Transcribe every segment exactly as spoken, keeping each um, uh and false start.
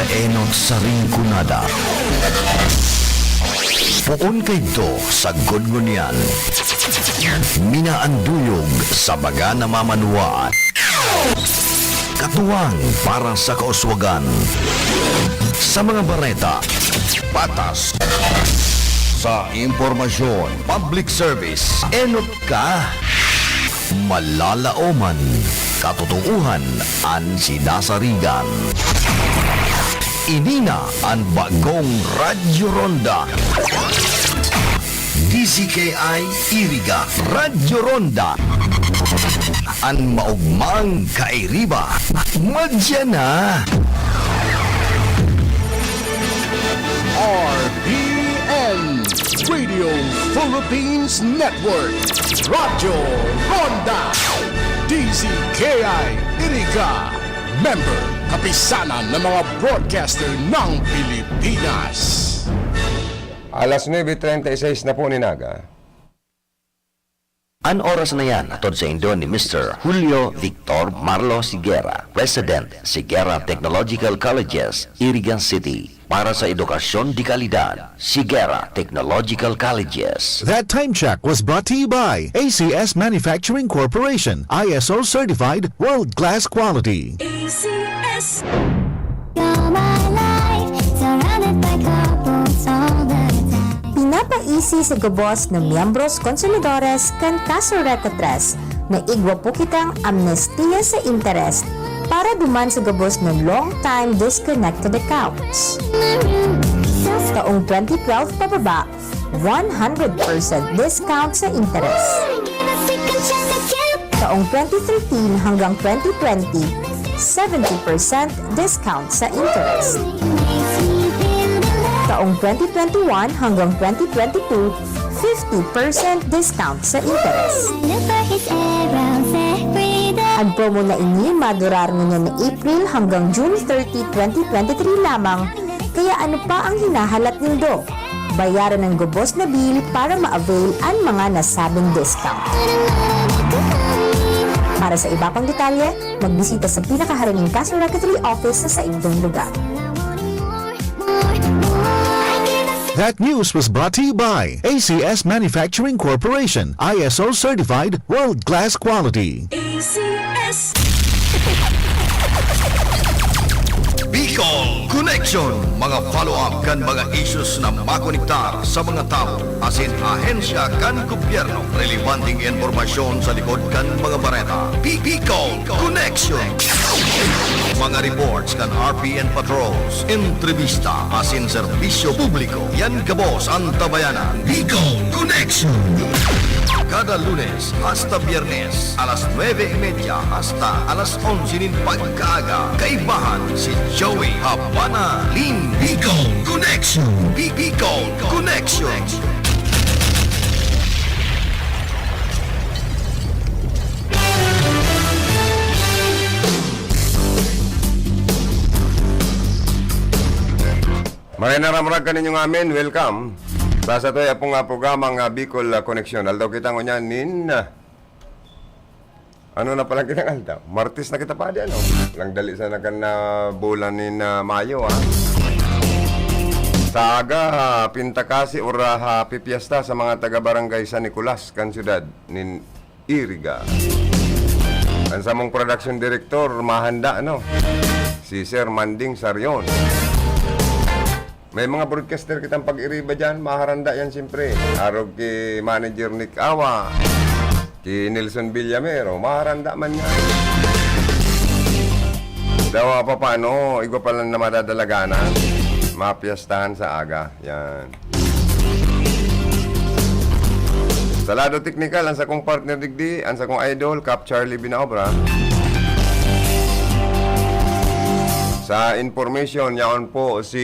Enot sa Rinconada. Poon kaidto sa sagkod ngunyan. Minaanduyog sa mga namamanwaan. Katuwang para sa kauswagan. Sa mga bareta, patas. Sa impormasyon, public service, enot ka. Malalaoman, katotoohan an sinasarigan. Ini na an bagong Radyo Ronda. D Z K I Iriga, Radyo Ronda. An maogmang kairiba, madya na. R P N, Radio Philippines Network, Radyo Ronda, D Z K I Iriga, member, kapisanan ng mga broadcaster ng Pilipinas. Alas nuebe treinta y seis na po nin aga. An oras na yan, hatod saindo ni Mister Julio Victor Marlo Siguera, President, Siguera Technological Colleges, Irigan City. Para sa edukasyon de kalidad, Siguera Technological Colleges. That time check was brought to you by A C S Manufacturing Corporation, I S O certified, world-class quality. A C S. You're my life, surrounded by couples all the time. Pinapaisi sa gabos na miyembros konsumidoras kan Kaso Reco tres na igwa po kitang amnestiya sa interest para duman sa gabos na long time disconnected accounts. Taong twenty twelve pababa, one hundred percent discount sa interest. Taong twenty thirteen hanggang twenty twenty, seventy percent discount sa interest. Taong twenty twenty-one hanggang twenty twenty-two, fifty percent discount sa interest. Ang promo na ini madurar ngunyan na April hanggang June thirty, twenty twenty-three lamang, kaya ano pa ang hinahalat nindo? Bayaran ang gabos na bill para ma-avail an mga nasabing discount. Para sa iba pang detalye, magbisita sa pinakaharaning Kaso Reco three office sa saindong lugar. That news was brought to you by A C S Manufacturing Corporation, I S O certified, world-class quality. A C S. Bicol Connection, mga follow-up kan mga issues na makonektar sa mga tawo asin ahensya kan gobyerno. Relebanteng impormasyon sa likod kan mga bareta. Bi-, Bicol Connection. Mga reports kan R P N patrols, entrevista asin serbisyo publiko. Yan gabos an tabayanan. Bicol Connection. Kada Lunes hasta Biyernes, alas nuebe y media hasta alas onse nin pagkaaga. Kaibahan si Joey Habana Lin. Bicol Connection. Bi-, Bicol Connection. Maray na ramrag kaninyong amin, welcome sa satuya pong, ah, programang, ah, Bicol, ah, Connection. Aldaw kita ngunyan nin, ah, ano na pala kitang aldaw? Martes na kita, padi, ano? Walang dali sana kan, ah, bulan nin, ah, Mayo, ah. Sa aga, ah, pintakasi or, ah, happy fiesta sa mga taga-barangay San Nicolas, kan siyudad nin Iriga. An samong production director, mahanda, no? Si Sir Manding Sarion. May mga broadcaster kitang pag-iriba dyan, maharanda yan siyempre. Arog ki Manager Nick Awa, ki Nelson Villamero, maharanda man nga. Dawa pa paano, igwa pa lang na madadalaganan. Mapiyastahan sa aga. Yan. Sa lado teknikal, ang sakong partner digdi, ang sakong idol, Kap Charlie Binaobra. Sa information, yaon po si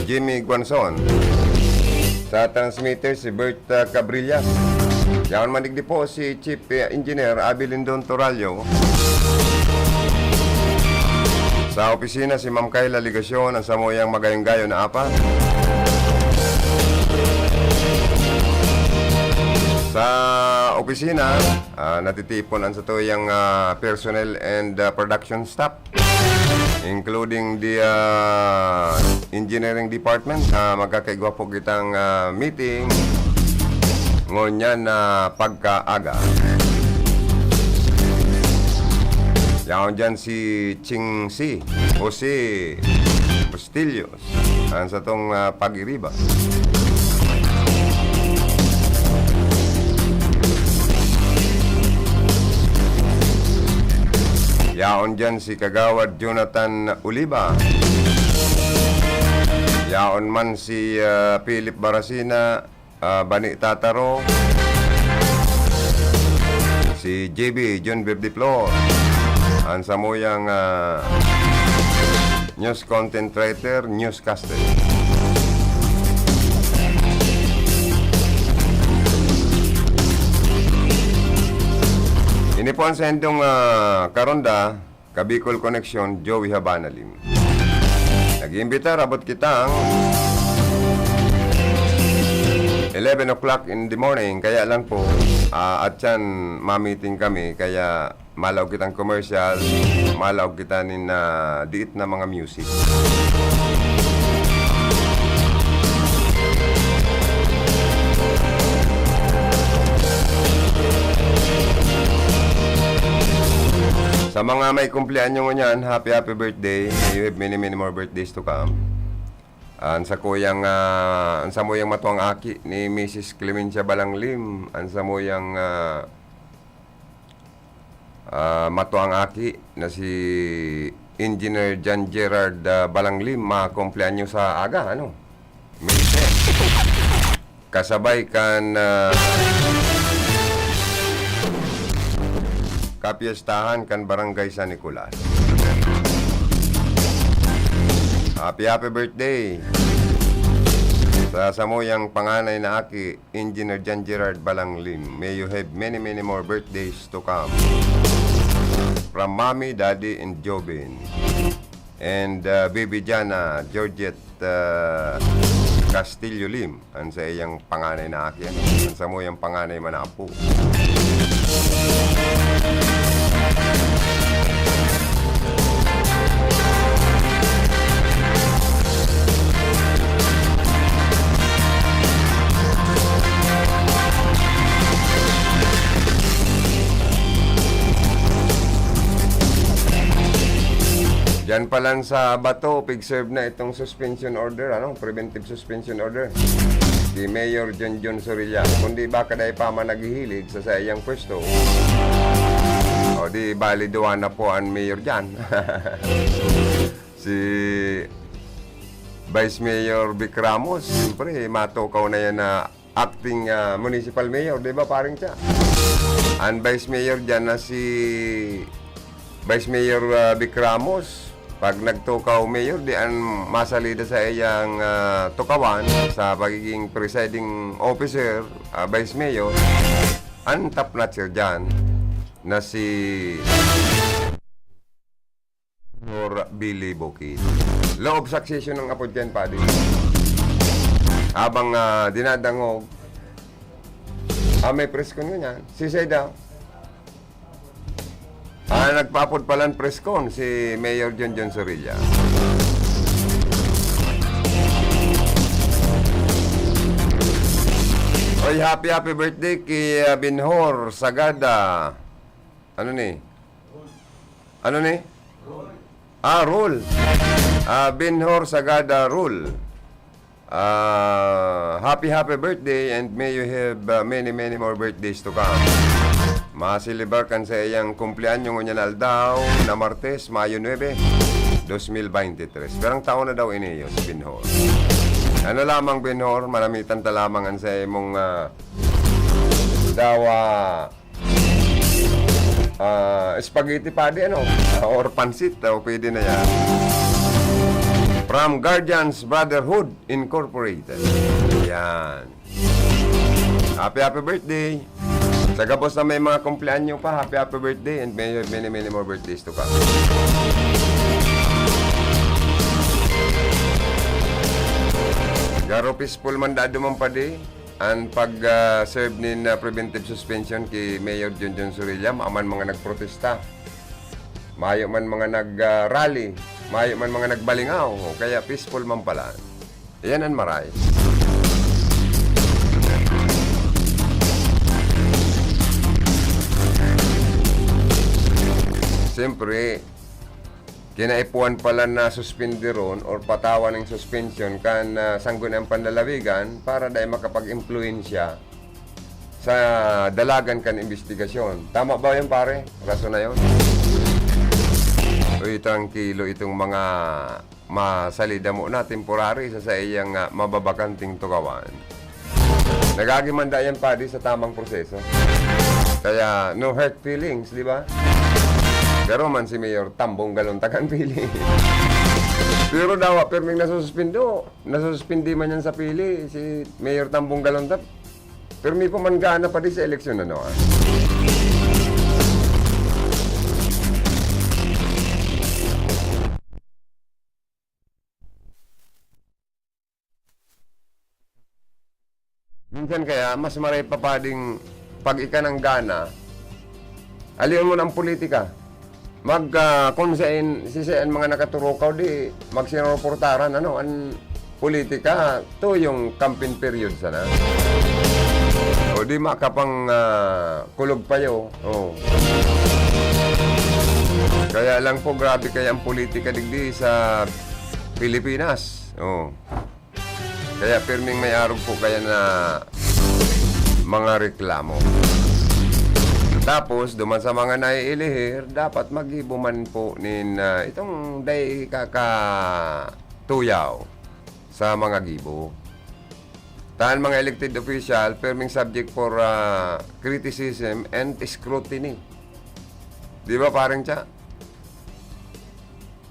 Jimmy Guanzon. Sa transmitter, si Bert, uh, Cabrillas. Yaon man digdi po si Chief, uh, Engineer Abby Lindon Torallo. Sa opisina, si Ma'am Kayla Legacion, ang samuyang magayong-gayo na apat. Sa opisina, ah, natitipon ang satuyang, ah, personnel and, ah, production staff. including the, ah, engineering department, ah, magkakaigwa po kitang, ah, meeting ngunyan na pagkaaga. Yaon dyan si Ching Si, Jose Bustillos, ang satong, ah, pag-iriba. Yaon dyan si Kagawad Jonathan Oliva. Yaon man si, ah, Philip Baracina, ah, Bani Tataro, si J B, John Verde Flor, ang samuyang, ah, news content writer, newscaster. Ini po ang sendong, ah, karonda, Kabicol Connection, Joey Habana Lim. Nag-iimbita, rabot kitang eleven o'clock in the morning. Kaya lang po, ah, at yan, mamiting kami. Kaya malaog kitang commercial, malaog kita nin, ah, diit na mga music. Sa mga may kumpleanyo ngunyan, happy, happy birthday. May you have many, many more birthdays to come. An sa kuyang, ah, an samuyang matuang aki ni Missus Clemencia Balanglim, an samuyang, ah, ah, matuang aki na si Engineer John Gerard, ah, Balanglim, makumpleanyo sa aga, ano? May ten. Kasabay kan, ah, kapiestahan kan Barangay San Nicolas. Happy, happy birthday sa samuyang panganay na aki, Engineer John Gerard Balanglim. May you have many, many more birthdays to come. From Mommy, Daddy, and Jobin. And, uh, Baby Jana, Georgette, uh, Castillo Lim, an saiyang panganay na aki, ano? An samuyang panganay man na apo. Diyan pa lang sa Bato, pig-serve na itong suspension order, ano? Preventive suspension order. Si Mayor John John Sorilla. Kundi baka dai pa man naghihilig sa saiyang pwesto. O di, baliduhan na po ang mayor diyan. Si Vice Mayor Vic Ramos, siyempre, matukaw na yan na acting, ah, municipal mayor, di ba, paring siya? Ang vice mayor diyan na si Vice Mayor, ah, Vic Ramos, pag nagtukaw mayor, di an masalida sa iyang, ah, tukawan sa pagiging presiding officer, ah, vice mayor, ang top notcher diyan na si Mayor Billy Bukid. Law of succession ang apod yan, padi. Habang, ah, dinadangog, ah, may press con ngunyan. Si Zeda, ah, nagpaapod palan press con si Mayor John John Sorilla. Oy, happy, happy birthday kay, ah, Binhor Sagada. Ano ni? Ano ni? Ah, Rule. Ah, Binhor Sagada Rule. Ah, happy, happy birthday and may you have, ah, many, many more birthdays to come. Maselebrar kan saiyang kumpleanyo ngunyan na aldaw na Martes, Mayo nuebe, dos mil beintitres. Pirang taon na daw ini, si Binhor? Ano lamang, Binhor, manamitan ta lamang an sa imong, ah, dawa, ah, spaghetti, padi, ano? Or pansit, oh, pwede na yan. From Guardians Brotherhood Incorporated. Yan. Happy, happy birthday. Sa gabos na may mga kumpleanyo pa, happy, happy birthday and may, many, many more birthdays to come. Garo peaceful man dado man, padi. An pag, ah, serve nin, ah, preventive suspension ki Mayor Junjun Sorilla, mayo man mga nagprotesta. Mayo man mga nag, ah, rally. mayo man mga nagbalingaw, o kaya peaceful man pala. Iyan an maray. Siyempre, kinaipuhan pala na suspindiron or patawan nin suspension kan, ah, Sangguniang Panlalawigan para dai makapag-impluwensya sa dalagan kan imbestigasyon. Tama ba yun, pare? Rason na yun? Uy, trangkilo itong mga masalida mo na temporary sa saiyang, ah, mababakanting tukawan. Nagagi man dayan, padi, sa tamang proseso. Kaya, no hurt feelings, di ba? Pero man si Mayor Tambong Galon takan pili. Pero dawa, pirming nasususpindi, o. Nasususpindi man yan sa pili, si Mayor Tambong Galon tap. Pirmi pa man gana pa di sa eleksyon, ano, ah. Minsan kaya, mas maray pa pa ding pag ika nang gana, alihon mo na ang politika. Mag, ah, kung sain, si sain mga nakaturukaw, di magsinuportaran, ano, ang politika, to yung campaign period sana. O di makapang, ah, kulog payo. Oh. Kaya lang po, grabe kaya ang politika digdi sa Pilipinas. Oh. Kaya pirming may arog po kaya na mga reklamo. Tapos, duman sa mga naiilihir, dapat maggibo man po nin, ah, itong dai kakatuyaw sa mga gibo. Tan mga elected official, pirming subject for, ah, criticism and scrutiny. Di ba, parang siya?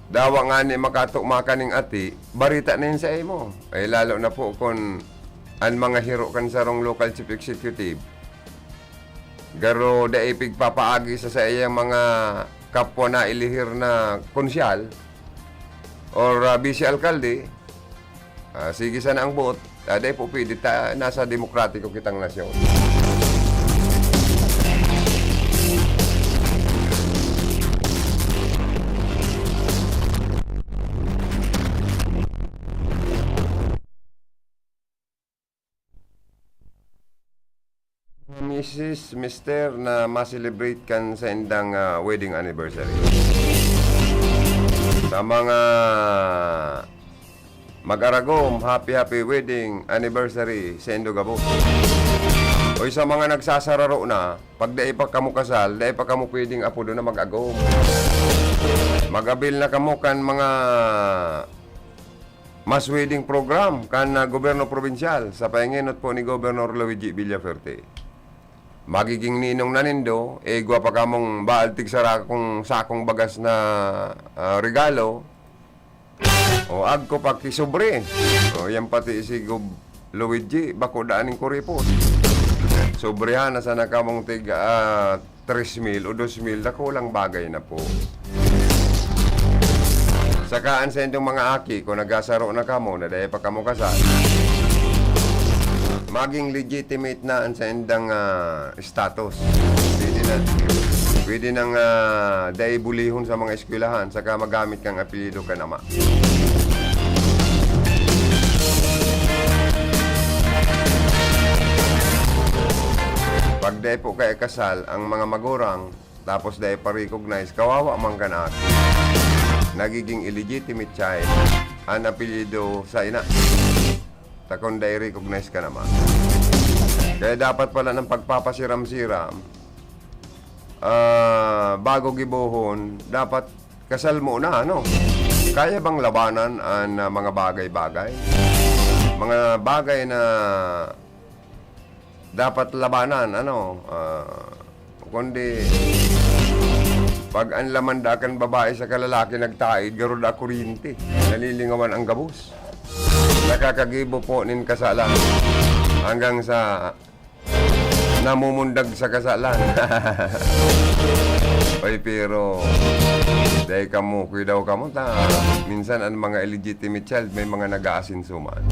Dawa ngani makatumakan ning ati, barita na yun sa imo. Ay, lalo na po kun an mga hiro kan sarong local chief executive, garo dai pigpapaagi sa saiyang mga kapwa na ilihir na konsyal or, ah, vice alkalde, Ah, sige sana ang boot. Ah, dai po pwede ta, nasa demokratiko kitang nasyon. Misis, Mister, na ma-celebrate kan saindang, ah, wedding anniversary. Sa mga mag-aragom, happy, happy wedding anniversary saindo gabos. Oy, sa mga nagsasararo na, pag dai pa kamo kasal, dai pa kamo pwedeng apodon na mag-agom. Mag-avail na kamo kan mga mass wedding program kan, ah, gobyerno probinsyal sa paingenot po ni Governor Luigi Villafuerte. Magiging ninong na nindo, igwa pa kamong baal tig sarakong sakong bagas na, ah, regalo. O, agko pa ki sobre. O, yan pati si Gob Luigi, bako daan ning kuripot. Sobrehan na sana kamong tig, ah, tres mil o dos mil, dakulang bagay na po. Saka an saindong mga aki, kung nagasaro na kamo, na dai pa kamo kasal, maging legitimate na an saindang, ah, status. Pwede na, pwede nang, ah, dai bulihon sa mga eskwelahan, saka magamit kang apelyido kan ama. Pag dai po kaya kasal ang mga magurang, tapos dai pa recognize, kawawa man kan aki. Nagiging illegitimate child an apelyido sa ina. Ta kun dai recognize kan ama. Kaya dapat pala ng pagpapasiram-siram, ah, bago gibohon, dapat kasal muna, ano? Kaya bang labanan an, ah, mga bagay-bagay? Mga bagay na dapat labanan, ano, ah, kundi pag an laman da kan babae saka lalaki nagtaid, garo da kuryente, nalilingawan ang gabos. Nakakagibo po nin kasalan hanggang sa namumundag sa kasalan. Oy, pero dai kamo, kuidaw kamo ta. Minsan an mga illegitimate child may mga nag-aasinso man.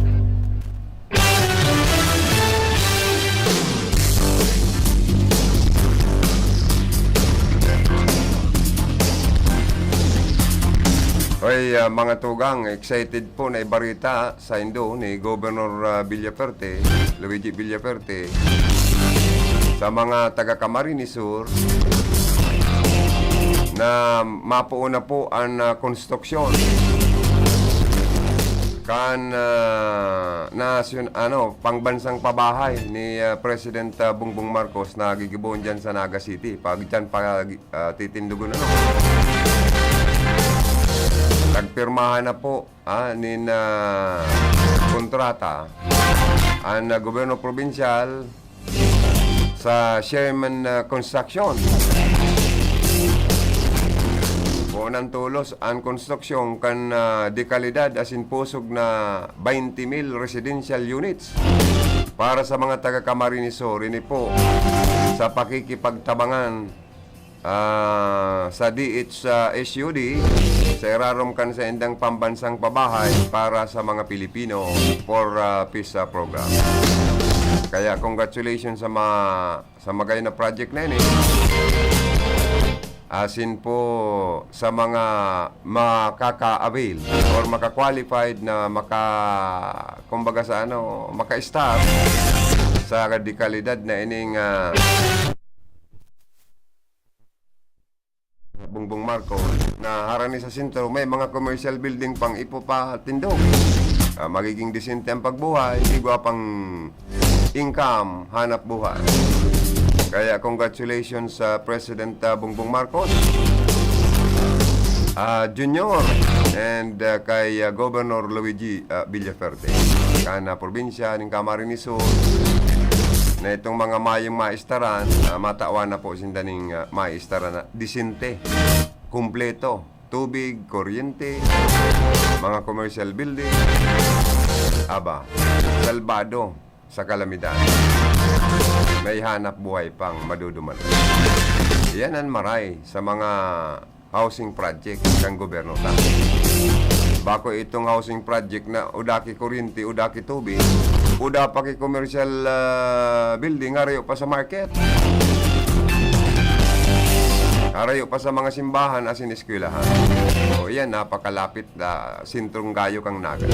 Oy, ah, mga tugang, excited po na ibarita sa indo ni Governor, ah, Villafuerte, Luigi Villafuerte, sa mga taga Camarines Sur na mapuon na po ang, ah, konstruksyon kan, ah, nasyon-, ano, pangbansang pabahay ni, ah, President, ah, Bongbong Marcos na gigibohon dyan sa Naga City. Pag dyan pa, ah, titindogon, ano. Nagpirmahan na po, ah, nin, ah, kontrata ang, ah, gobyerno probinsyal sa Sherman, ah, Construction. Poon tolos ang konstruksyon kan, ah, dekalidad asin pusog na twenty mil residential units para sa mga taga Camarines Sur. Ini po sa pakikipagtabangan, ah, sa D H S U D, sa irarom kan saindang pambansang pabahay para sa mga Pilipino for, ah, Peace, ah, Program. Kaya congratulations sa mga, sa magayon na project na ini. Asin po sa mga makaka-avail or maka-qualified na maka-, kumbaga sa ano, maka-start sa dekalidad na ining, ah, Bongbong Marcos na harani sa sentro, may mga commercial building pang ipapatindog. Ah, magiging disente ang pagbuhay, igwa pang income, hanap buhay. Kaya congratulations sa President, ah, Bongbong Marcos, ah, Junior, and, ah, kay, ah, Governor Luigi, ah, Villafuerte. Kan, ah, probinsya ning Camarines Sur, na itong mga mayong maistaran, ah, matawan na po sinda ning, ah, maistaran na disente, kumpleto, tubig, kuryente, mga commercial building. Aba, salbado sa kalamidad. May hanap buhay pang maduduman. Iyan ang maray sa mga housing project ng gobyerno ta. Bako itong housing project na uda ki kuryente, uda ki tubig, uda pa ki commercial, ah, building, harayo pa sa market. Harayo pa sa mga simbahan asin eskwelahan. O, iyan, napakalapit na sentrong gayo kang Naga.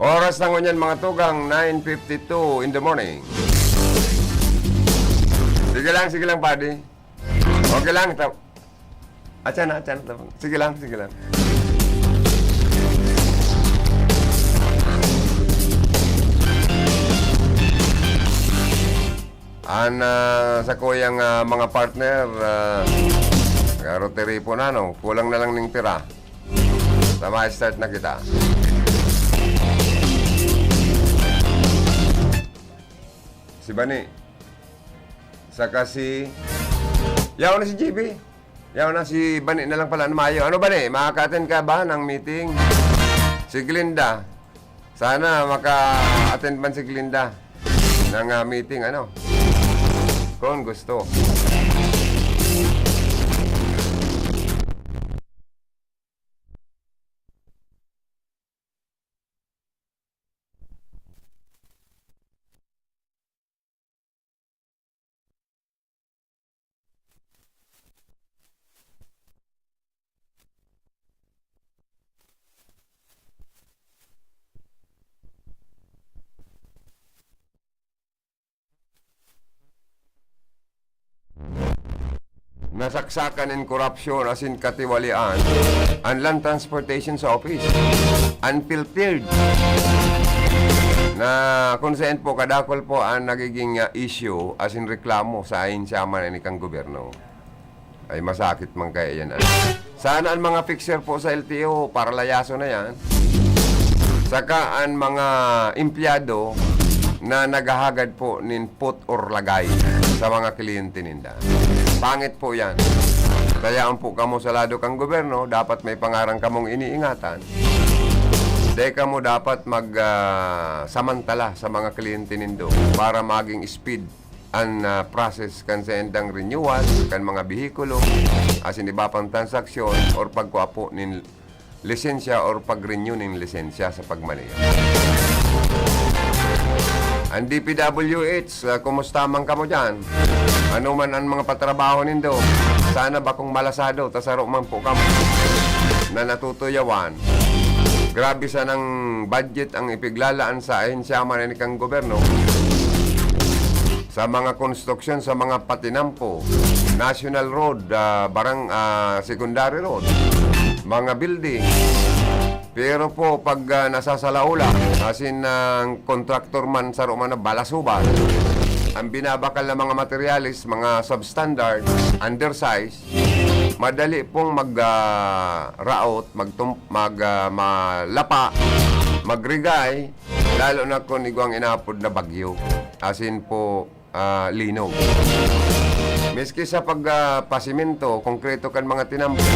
Oras na ngunyan, mga tugang, nine fifty-two in the morning. Sige lang, sige lang, padi. Okay lang. Ta-, atyan na, atyan na. Sige lang, sige lang. An, ah, sa kuyang, ah, mga partner, ah, nagkaroon tiripon na, no? Kulang na lang ning pira. Sa ma-start na kita. Si Bani. Saka si, yaw na si G B. Yaw na si Bani na lang pala na mayo. Ano, Bani? Makaka-attend ka ba ng meeting? Si Glinda. Sana maka-attend man si Glinda ng, ah, meeting, ano? Kung gusto. Nasaksakan nin korupsyon asin katiwalian an Land Transportation sa office. Unfiltered na kung saan po kadakol po ang nagiging, ah, issue asin reklamo sa ahensya man ni kang gobyerno. Ay, masakit man kaya yan, ah. Sana ang mga fixer po sa L T O, paralayaso na yan. Saka ang mga empleyado na naghahagad po nin put or lagay sa mga kliyente ninda. Pangit po yan. Kaya ang po kamo sa lado kang gobyerno, dapat may pangaran kamong iniingatan. Dai kamo dapat mag, ah, samantala sa mga kliyente nindo para maging speed an, ah, process kan saindang renewal kan mga behikulo, asin iba pang transaksyon or pagkua po nin lisensya or pag-renew nin lisensya sa pagmaneho. An D P W H, ah, kumusta man kamo diyan? Ano man an mga patrabaho nindo? Sana bakong malasado, ta saro man po kamo na natutuyawan. Grabe sanang budget ang ipiglalaan sa ahensya man ini kan gobyerno sa mga konstruksyon, sa mga patinampo, National Road, ah, barang-, ah, Secondary Road, mga building. Pero po, pag, ah, nasasalaula, asin ang kontraktor man, saro man na balasubas, ang binabakal na mga materyales, mga substandard, undersize, madali pong mag, ah, raot, magtum-, mag, ah, malapa, magrigay, lalo na kung igwang inapod na bagyo. Asin po, ah, linog. Miski sa pag, ah, pasimento, konkreto kan mga tinampo,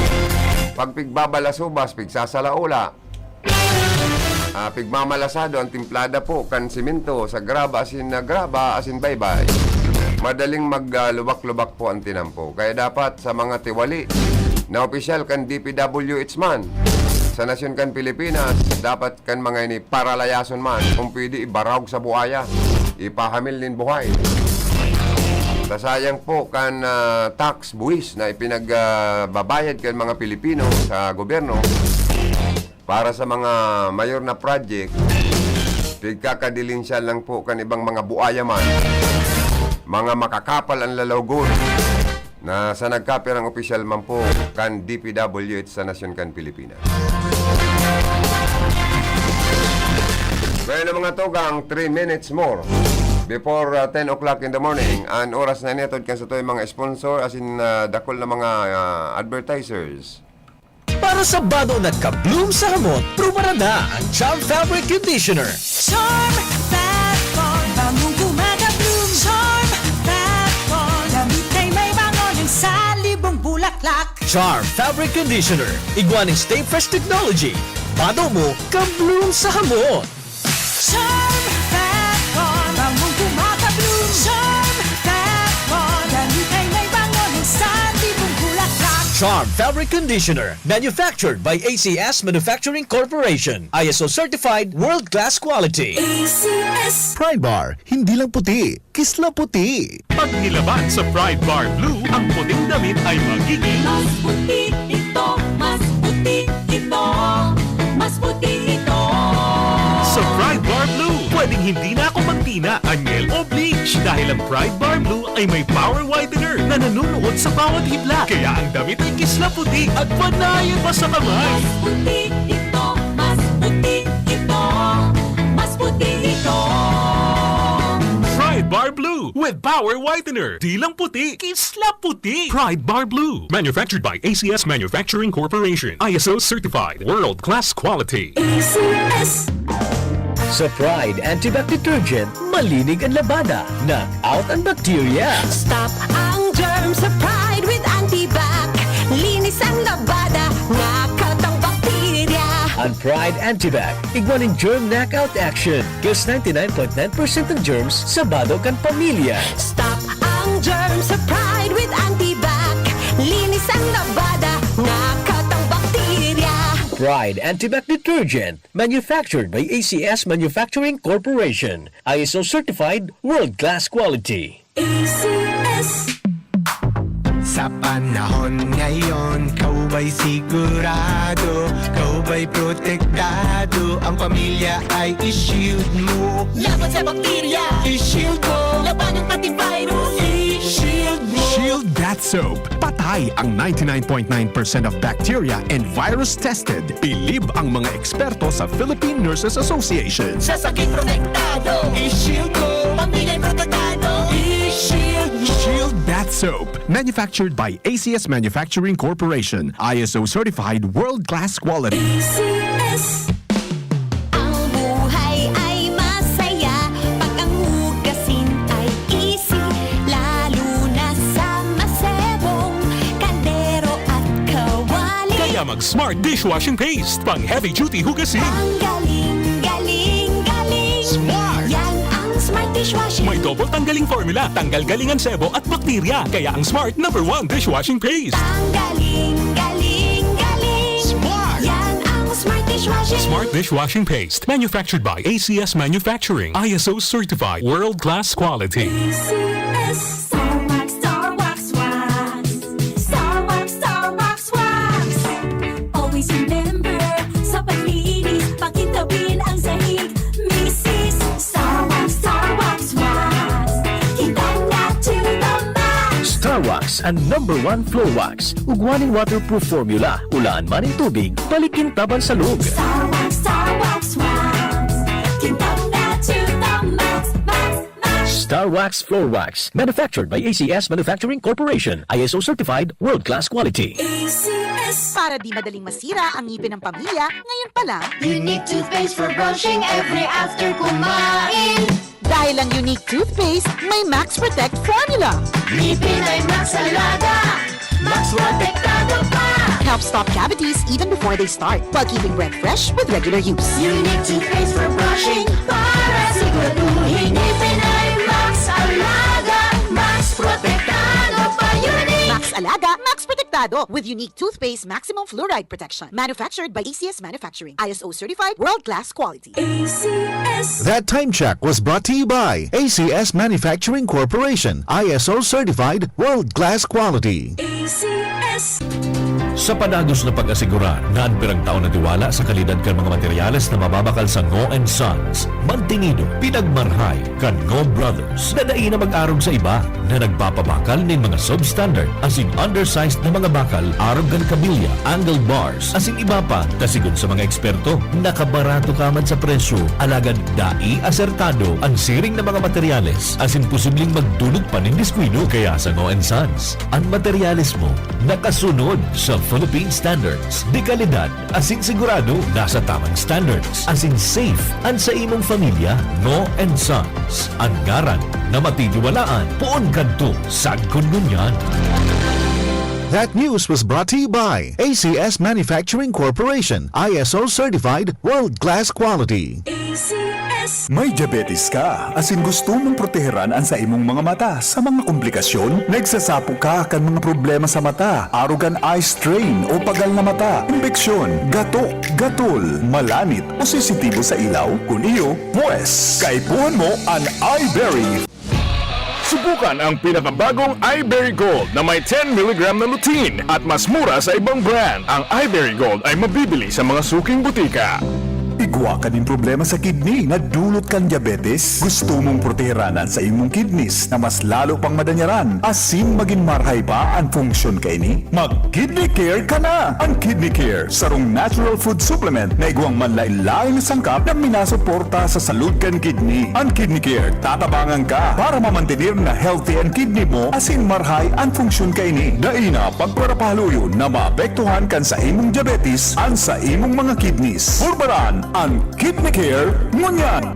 pag pigbabalasubas, pigsasalaula, ah, pigmamalasado ang timplada po kan simento sa graba asin na graba asin baybay. Madaling mag, ah, lubak-lubak po ang tinampo. Kaya dapat sa mga tiwali na opisyal kan D P W H man sa nasyon kan Pilipinas, dapat kan mga ini paralayason man, kung pwede, ibarog sa buaya, ipahamil nin buhay. Sa sayang po kan, ah, tax buwis na ipinag, ah, babayad kan mga Pilipino sa gobyerno para sa mga mayor na project, pigkakadilinsyal lang po kan ibang mga buaya man, mga makakapal ang lalawogon na sa nagkapirang opisyal man po kan D P W H sa nasyon kan Pilipinas. Ngayon na mga tugang, three minutes more before, uh, ten o'clock in the morning, an oras na inihatod kan satuyang mga sponsor asin, uh, dakul na mga, uh, advertisers. Para sa bado na ka-bloom sa hamot, prubaran na ang Charm Fabric Conditioner. Charm Fat Bond, bangong gumagabloom. Charm Fat Bond, damit ay may bango ng salibong bulaklak. Charm Fabric Conditioner, igwa ning Stay Fresh Technology. Bado mo, ka-bloom sa hamot. Charm Fat Bond, bangong gumagabloom. Charm Fat Bond, damit ay may bango ng salibong bulaklak. Charm Fabric Conditioner, manufactured by A C S Manufacturing Corporation. I S O certified, world-class quality. A C S. Pride Bar, hindi lang puti, kisla puti. Pag nilaban sa Pride Bar Blue, ang puting damit ay magiging Mas puti ito, mas puti ito, mas puti ito. Sa Pride Bar Blue, pwedeng hindi na ako magtina, anyel o bleach dahil ang Pride Bar Blue ay may power whitener na nanunuot sa bawat hibla. Kaya ang damit ay kisla puti at panayan pa sa kamay. Mas puti ito, mas puti ito, mas puti ito. Pride Bar Blue with Power Whitener. Di lang puti, kisla puti. Pride Bar Blue. Manufactured by A C S Manufacturing Corporation. I S O certified. World class quality. A C S. Sa Pride Antibac Detergent, malinig ang labada. Knock out ang bakterya. Stop ang germ sa Pride with Antibac. Linis ang labada, knock out ang bakterya. Ang Pride Antibac, igwa nin germ knockout action. Kills ninety-nine point nine percent ng germs sa bado kan pamilya. Stop ang germ sa Pride with Antibac. Linis ang labada, knock out ang bakterya. Pride Antibac Detergent, manufactured by A C S Manufacturing Corporation. I S O certified, world-class quality. A C S. Sa panahon ngayon, ikaw ba'y sigurado, ikaw ba'y protektado, ang pamilya ay i-shield mo. Laban sa bakterya, i-shield mo. Laban ng antivirus, i-shield mo. Shield Bath Soap. Patay ang ninety-nine point nine percent of bacteria and virus tested. Bilib ang mga eksperto sa Philippine Nurses Association. Sa sakit protektado, i-shield mo. Pamilya'y protektado, i-shield mo. Shield Bath Soap. Manufactured by A C S Manufacturing Corporation. I S O certified world-class quality. A C S. Ang buhay ay masaya pag ang hugasin ay easy, lalo na sa masebong kaldero at kawali. Kaya Smart dishwashing paste, pang heavy duty hugasin. Ang galing, galing, galing. Smart! Yan ang Smart dishwashing. May double tanggaling formula, tanggal galing ang sebo at bakterya. Kaya ang Smart number one dishwashing paste. Ang galing, galing, galing. Smart! Yan ang Smart dishwashing. Smart dishwashing paste, manufactured by A C S Manufacturing, I S O certified, world class quality. A C S. Star Wax, Star Wax Wax. Star Wax, Star Wax Wax. Always remember, sa paglinis, pakintabin ang sahig. Misis, Star Wax, Star Wax Wax. Kintang na to the max. Star Wax, ang number one floor wax. Ugwa nin waterproof formula. Ulaan man nin tubig, balik kintaban sa log. Star Wax, Star Wax Wax. Kintang na to the max, max, max. Star Wax Floor Wax, manufactured by A C S Manufacturing Corporation, I S O certified, world-class quality. A C S. Para di madaling masira ang ngipin ng pamilya, ngayon pa lang. Unique toothpaste for brushing every after kumain. Dahil ang Unique toothpaste may Max Protect formula. Ngipin ay Max Alaga, Max Protektado pa. Helps stop cavities even before they start, while keeping breath fresh with regular use. Unique toothpaste for brushing para siguraduhin ngipin ay Max Alaga, Max Protektado pa. Unique! Max Alaga, Max Protektado, with Unique toothpaste maximum fluoride protection. Manufactured by A C S Manufacturing. I S O certified, world-class quality. A C S. That time check was brought to you by A C S Manufacturing Corporation, I S O certified, world-class quality. A C S. Sa padagos na pag-asigurar na an pirang taon na tiwala sa kalidad kan mga materyales na mababakal sa Ngo and Sons, mantinido, pinagmarhay kan Ngo Brothers na dai na mag-arog sa iba na nagpapabakal nin mga substandard asin undersized na mga bakal arog kan kabilya, angle bars, asin iba pa. Ta sigon sa mga eksperto, nakabarato ka man sa presyo, alagad dai asertado an siring na mga materyales asin posibleng magdulot pa nin diskuido. Kaya sa Ngo and Sons, an materyales mo nakasunod sa Philippine Standards de Calidad asin sigurado nasa tamang standards, asin safe an sa imong pamilya. Ngo and Sons, an ngaran na matitiwalaan poon kadto sagkod ngunyan. That news was brought to you by A C S Manufacturing Corporation, I S O certified, world-class quality. A C S. May diabetes ka, asin gusto mong proteheran an sa imong mga mata sa mga komplikasyon? Nagsasapo ka kan mga problema sa mata, arog kan eye strain o pagal na mata, impeksyon, gato, gatol, malanit o sensitibo sa ilaw? Kun iyo, pwes, kaipuhan mo an Eyeberry. Subukan ang pinakabagong Eyeberry Gold na may ten milligram na lutein at mas mura sa ibang brand. Ang Eyeberry Gold ay mabibili sa mga suking butika. Igwa ka nin problema sa kidney na dulot kan diabetes? Gusto mong proteheran an sa imong kidneys na mas lalo pang madanyaran asin magin marhay pa an funksyon kaini? Mag-Kidney Care ka na! An Kidney Care, sarong natural food supplement na igwang manlaen-laen na sangkap na minasuporta sa salud kan kidney. An Kidney Care, tatabangan ka para mamantener na healthy an kidney mo asin marhay an funksyon kaini. Dai na pagparapahaluyon na maapektuhan kan sa imong diabetes an sa imong mga kidneys. Purbaran an Kidney Care ngunyan!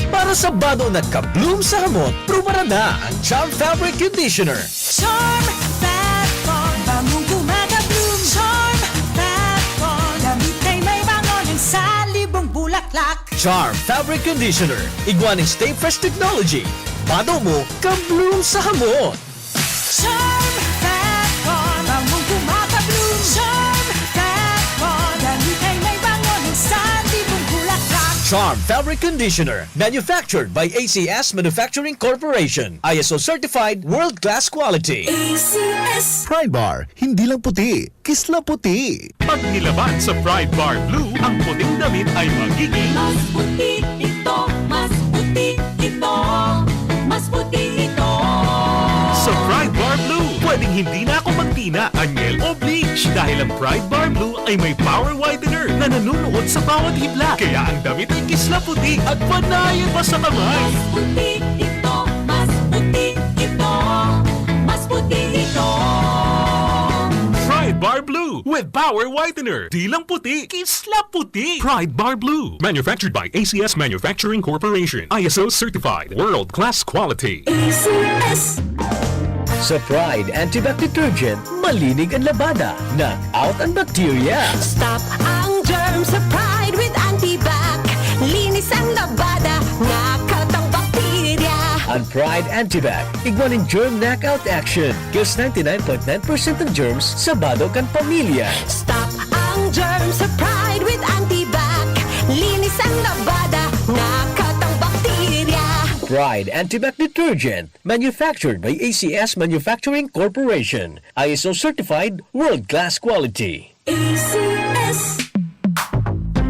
Para sa bado na ka-bloom sa hamot, prubaran na ang Charm Fabric Conditioner. Charm Fat Con, bangong gumagabloom. Charm Fat Con, damit ay may bango ng salibong bulaklak. Charm Fabric Conditioner, igwa nin Stay Fresh Technology. Bado mo, ka-bloom sa hamot. Charm Fat Con, bangong gumagabloom. Charm Fat Con, damit ay may bango ng salibong bulaklak. Charm Fabric Conditioner, manufactured by A C S Manufacturing Corporation, I S O certified, world-class quality. A C S. Pride Bar, hindi lang puti, kisla puti. Pag nilaban sa Pride Bar Blue, ang puting damit ay magiging mas puti ito, mas puti ito, mas puti ito. Sa Pride Bar Blue, pwedeng hindi na ako magtina, anyel o bleach dahil ang Pride Bar Blue ay may power whitener na nanunuot sa bawat hibla. Kaya ang damit ay kisla puti at panayon pa sa kamay. Mas puti ito, mas puti ito, mas puti ito. Pride Bar Blue with power whitener. Di lang puti, kisla puti. Pride Bar Blue. Manufactured by A C S Manufacturing Corporation. I S O certified. World class quality. A C S. Sa Pride Antibac Detergent, malinig ang labada, knock out ang bakterya. Stop ang germs sa Pride with Antibac. Linis ang labada, knock out ang bakterya. Ang Pride Antibac, igwa nin germ knockout action. Kills ninety-nine point nine percent ng germs sa bado kan pamilya. Stop ang germs sa Pride with Antibac. Linis ang labada, knock out ang bakterya. Pride Antibac Detergent. Manufactured by A C S Manufacturing Corporation. I S O certified, world-class quality. A C S.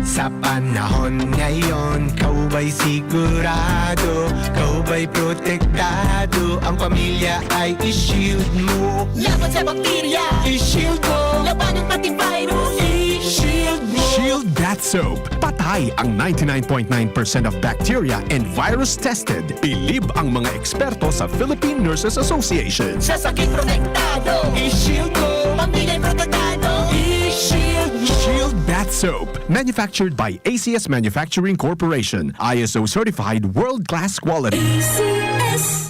Sa panahon ngayon, kaubay sigurado, kaubay protektado, ang pamilya ay i-shield mo. Laban sa bakterya, i-shield mo. Labanan pati virus, i-shield mo. Shield Bath Soap. Patay ang ninety-nine point nine percent of bacteria and virus tested. Bilib ang mga eksperto sa Philippine Nurses Association. Sa sakit protektado, i-shield mo. Pamilya protektado, i-shield mo. Shield Bath Soap. Manufactured by A C S Manufacturing Corporation. I S O certified, world-class quality. A C S.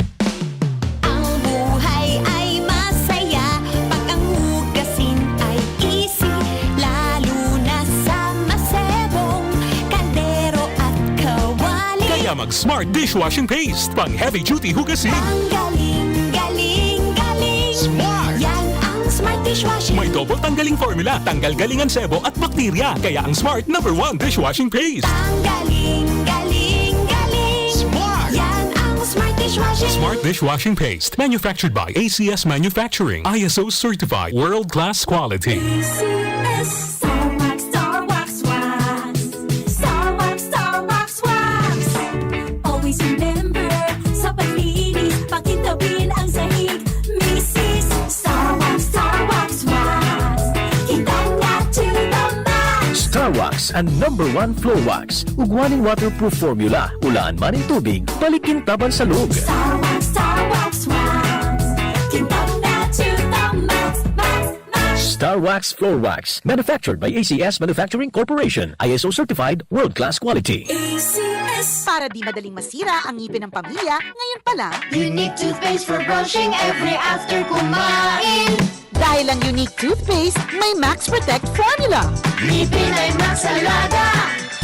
Ang buhay ay masaya pag ang hugasin ay easy, lalo na sa masebong kaldero at kawali. Kaya mag Smart Dishwashing Paste, pang heavy duty hugasin. Ang galing, galing, galing. Smart! Yan ang Smart Dishwashing. May double tanggaling formula, tanggal galing ang sebo at bakterya. Kaya ang Smart number one dishwashing paste. Ang galing, galing, galing. Smart! Yan ang Smart Dishwashing. Smart Dishwashing Paste, manufactured by A C S Manufacturing, I S O certified, world-class quality. A C S. Star Wax, Star Wax, Wax. Star Wax, Star Wax, Wax. Always remember, sa paglinis, pakintabin ang sahig. Misis, Star Wax, Star Wax, Wax. Kintab na to the max. Star Wax, ang number one floor wax. Ugwa nin waterproof formula, ulaan man nin tubig, balik kintaban sa loob. Star Wax, Star Wax, Wax. Kintab na to the max, max, max. Star Wax Floor Wax, manufactured by A C S Manufacturing Corporation, I S O certified, world-class quality. A C S. Para di madaling masira ang ngipin ng pamilya, ngayon pa lang. Unique toothpaste for brushing every after kumain. Dahil ang Unique Toothpaste may Max Protect Formula. Ngipin ay Max Alaga,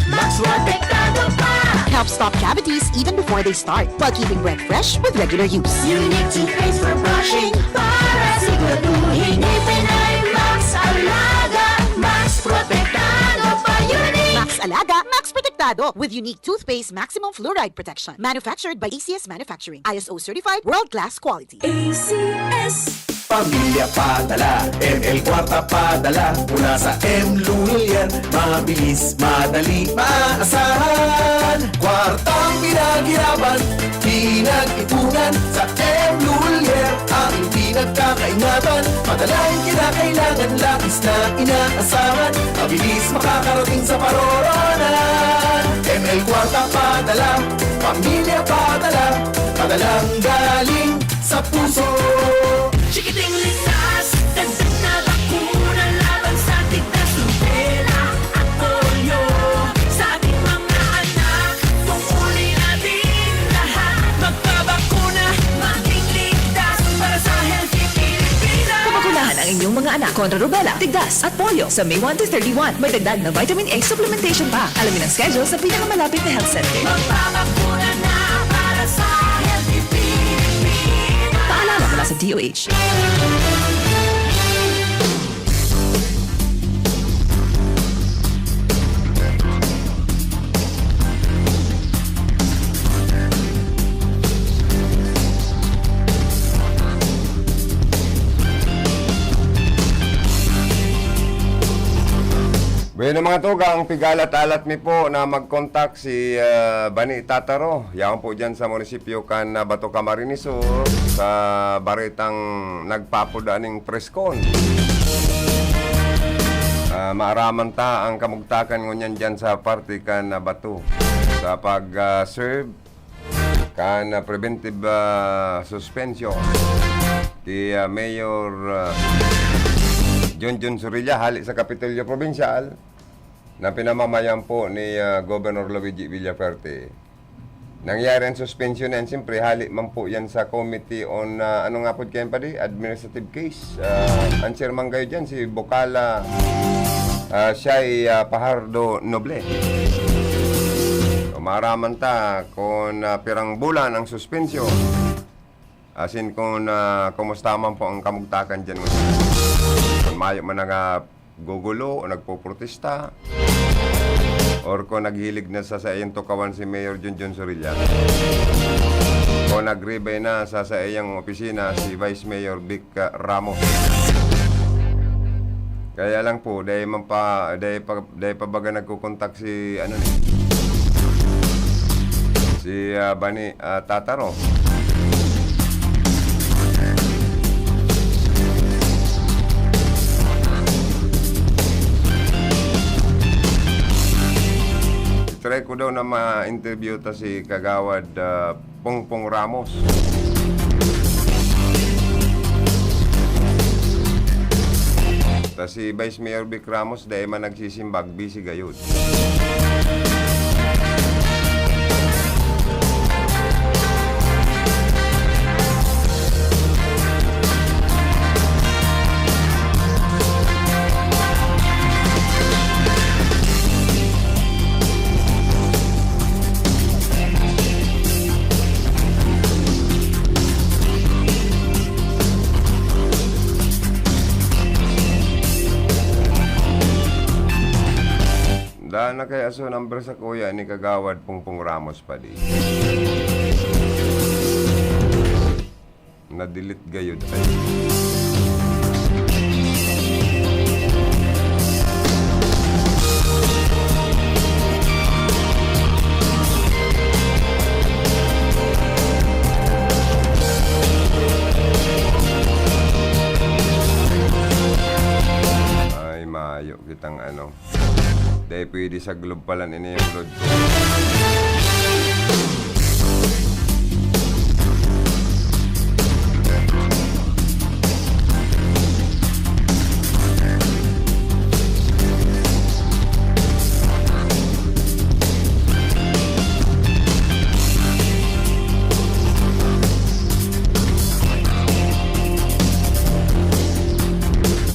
Max Protektado pa. Helps stop cavities even before they start, while keeping breath fresh with regular use. Unique toothpaste for brushing para siguraduhin ngipin ay Max Alaga, Max Protektado pa. Unique! Max Alaga, Max Protektado with Unique Toothpaste Maximum Fluoride Protection. Manufactured by A C S Manufacturing. I S O certified, world-class quality. A C S. Pamilya padala, M L Kwarta padala, mula sa M Lulier, mabilis, madali, maaasahan. Kwartang pinaghirapan, pinag-ipunan, sa M Lulier, ang pinagkakaingatan. Madalang kinakailangan, labis na inaasahan, mabilis makakarating sa paroroonan. M L Kwarta padala, pamilya padala, padalang galing sa puso. Chikiting ligtas, dagdag na bakuna laban sa tigdas, rubela at polio. Sa ating mga anak, tungkulin natin lahat. Magpabakuna, maging ligtas para sa healthy Pilipinas. Pabakunahan ang inyong mga anak kontra rubela, tigdas at polio sa May one to thirty-one. May dagdag na vitamin A supplementation pa. Alamin ang schedule sa pinakamalapit na health center. Magpabakuna na para sa healthy Pilipinas. Paalala mula sa D O H. Bueno, mga tugang, pigalat-alat mi po na mag-contact si, ah, Bani Tataro. Yaon po dyan sa munisipyo kan, ah, Bato, Camarines Sur, sa baretang nagpapuda ning preskon. Ah, maaraman ta ang kamugtakan ngunyan dyan sa parte kan, ah, Bato. Sa pag, ah, serve kan, ah, preventive, ah, suspension ki, ah, Mayor, ah, Junjun Zorilla hali sa Kapitolyo Probinsyal na pinamamayan po ni, ah, Governor Luigi Villafuerte. Nangyari ang suspension na yan, siyempre, hali man po yan sa Committee on, ah, ano nga po kayan, padi? Administrative case. Ah, ang chairman kayo dyan, si Bukala, ah, siya ay, ah, Pahardo Noble. So, maaraman ta kung, ah, pirang bulan ang suspension. Asin kung, ah, kumusta man po ang kamugtakan dyan ngayon. Kung mayo man naga-, gugulo o nagpoprotesta, or kung naghilig na sa saiyang tukawan si Mayor Junjun Sorilla, o nagrebay na sa saiyang opisina si Vice Mayor Vic, ah, Ramos. Kaya lang po, dahil man pa, dahil pa, dahil pa baga nagkukontak si, ano ni, si, ah, Bani, ah, Tataro. Try ko daw na ma-interview ta si Kagawad, ah, Pongpong Ramos. Ta si Vice Mayor Vic Ramos, dai man nagsisimbag, busy gayud. Daan na kaya so number sa kuya ni Kagawad Pongpong Ramos pa di. Na-delete gayud. Ay. Ay, mayo kitang ano. Dai pwede sa globe pala ini yung load ko.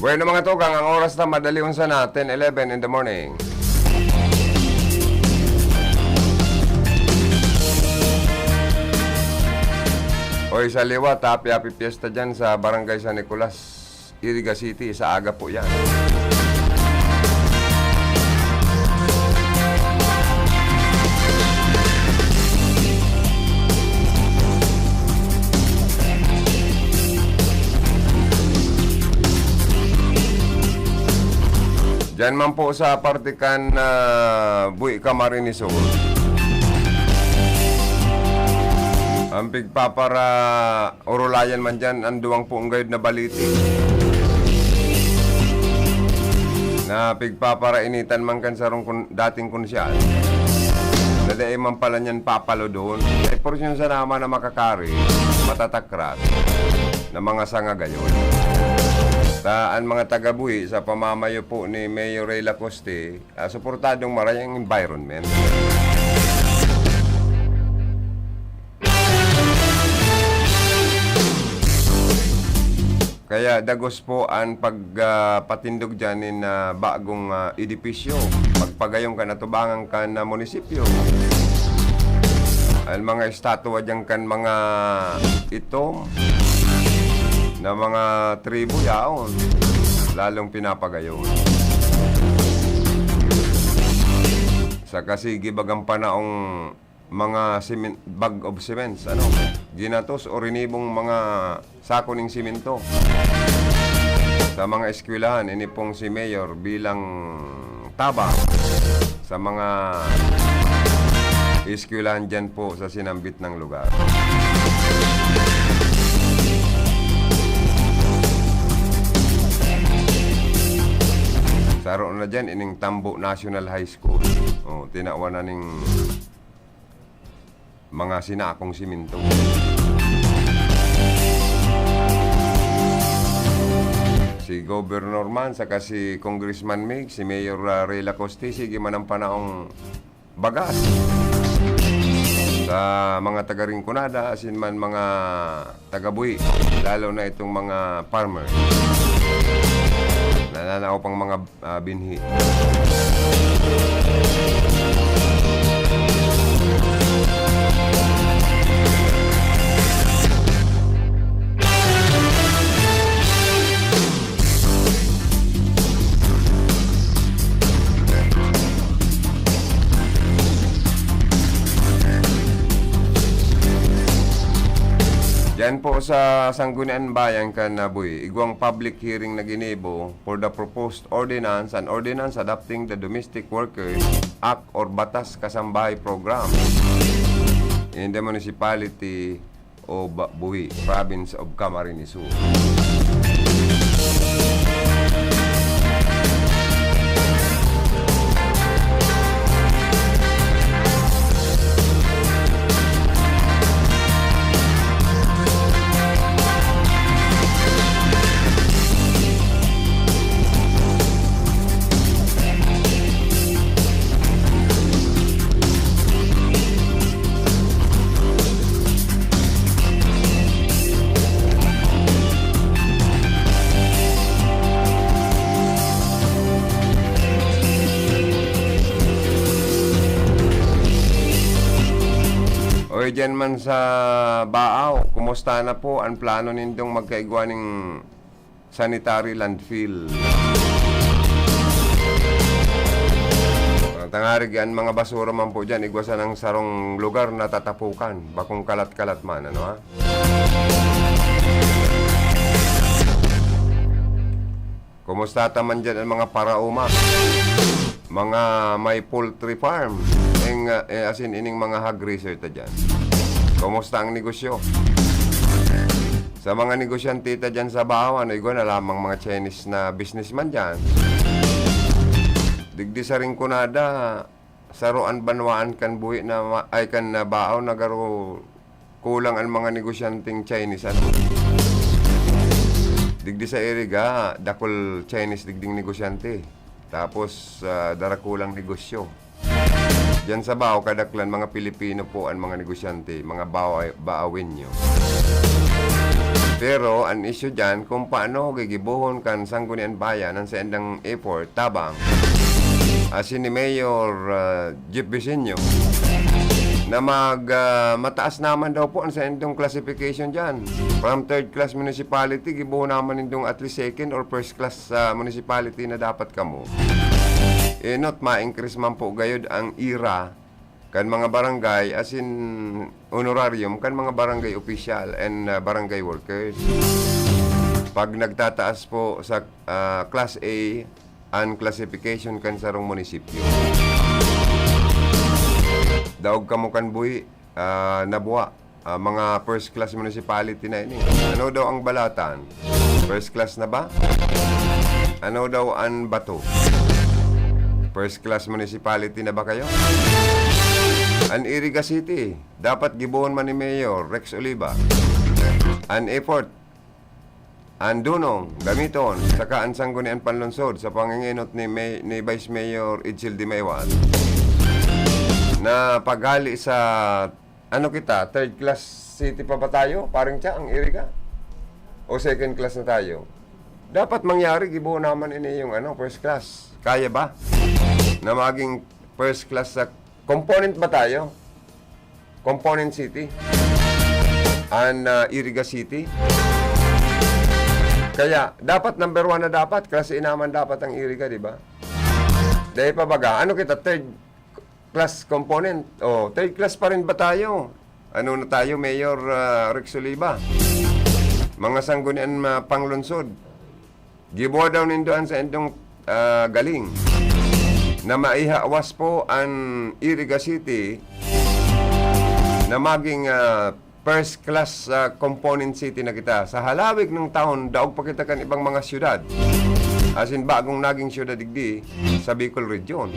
Bueno, mga tugang, ang oras na madali unsa na, ten eleven in the morning. Oy, sa liwat, happy, happy fiesta dyan sa Barangay San Nicolas, Iriga City, sa aga po yan. Diyan man po sa parte kan, ah, Buhi, Camarines Sur. Ang pigpapara-, orolayan man diyan, ang duwang poong gayod na baliti. Na pigpaparainitan man kan sarong kun-, dating konsyal. Na dai man pala niyan papalodon. Kay porsyon sa naman na makakari, matatakras na mga sanga gayon. Ta an mga taga-Buhi sa pamamayo po ni Mayor Ray Lacoste, ah, suportadong maray ang environment. Kaya dagos po an pag, ah, patindog diyan nin, ah, bagong, ah, edipisyo. Pagpagayon kan atubangan kan, ah, munisipyo. An mga estatwa diyan kan mga itom na mga tribo yaon, lalong pinapagayon. Saka sige, bagang panaong mga simen-, bag of cements, ano, ginatos o rinibong mga sako ning simento sa mga eskwelahan. Ini pong si Mayor bilang tabang sa mga eskwelahan diyan po sa sinambit nang lugar. Saro na diyan, ining Tambo National High School. Oh, tinawan na ning mga sinakong simento. Si Governor man, saka si Congressman Mig, si Mayor, ah, Ray Lacoste, sige man ang panahong bagas. Sa mga taga Rinconada, asin man mga taga Bui, lalo na itong mga farmer. Nananao pang mga, ah, binhi. Diyan po sa Sangguniang Bayan kan Bui, igwang public hearing na ginibo for the proposed ordinance, an ordinance adopting the Domestic Workers Act or Batas Kasambahay Program in the municipality of Bui, province of Camarines Sur. Oy, diyan man sa Baaw, kumusta na po an plano nindong magkaigwa ning sanitary landfill? Ah, tangarig an mga basura man po diyan, igwa sanang sarong lugar na tatapukan, bakong kalat-kalat man, ano, ha? Kumusta ta man diyan an mga paraoma? Mga may poultry farm, eng, eh, asin ining mga hog raiser ta diyan. Kumusta ang negosyo? Sa mga negosyante ta diyan sa Baaw, ano, igwa na lamang mga Chinese na businessman diyan. Digdi sa Rinconada, saro an banwaan kan Bui na ma-, ay, kan, ah, Baaw na garo kulang an mga negosyanteng Chinese, ano. Digdi sa Iriga, dakul Chinese digding negosyante. Tapos, ah, darakulang negosyo. Diyan sa Baaw, kadaklan mga Pilipino po an mga negosyante, mga Baaw-, Baawenyo. Pero an isyu diyan, kung paano gigibohon kan Sangguniang Bayan an saindang effort, tabang, asin ni Mayor, ah, Jeff Vicenio, na mag, ah, mataas naman daw po an saindong classification diyan. From third class municipality, gibohon naman nindong at least second or first class, ah, municipality na dapat kamo. Enot, ma-increase man po gayod ang ira kan mga barangay, asin honorarium kan mga barangay official and, ah, barangay workers. Pag nagtataas po sa, ah, Class A an classification kan sarong munisipyo. Daog kamo kan Bui, ah, Nabua, ah, mga first class municipality na ini. Ano daw ang Balatan? First class na ba? Ano daw an Bato? First class municipality na ba kayo? An Iriga City, dapat gibohon man ni Mayor Rex Oliva. An effort, an dunong, gamiton, saka an Sangguniang Panlungsod sa pangengenot ni May-, ni Vice Mayor Edsel de Maywat, na paghali sa, ano kita, third class city pa ba tayo, Pareng Cha, ang Iriga? O second class na tayo? Dapat mangyari, gibohon naman ini yung, ano, first class. Kaya ba na maging first class sa component ba tayo? Component city? An, ah, Iriga City? Kaya, dapat number one na dapat, class A naman dapat ang Iriga, di ba? Dahil pa baga, ano kita, third class component? Oh, third class pa rin ba tayo? Ano na tayo, Mayor, ah, Rex Oliva? Mga sanggunian, ah, panglungsod. Gibohon daw nindo an saindong, ah, galing na maihawas po an Iriga City na maging, ah, first class, ah, component city na kita. Sa halawig ng taon, daog pa kita kan ibang mga siyudad. Asin bagong naging siyudad digdi sa Bicol Region.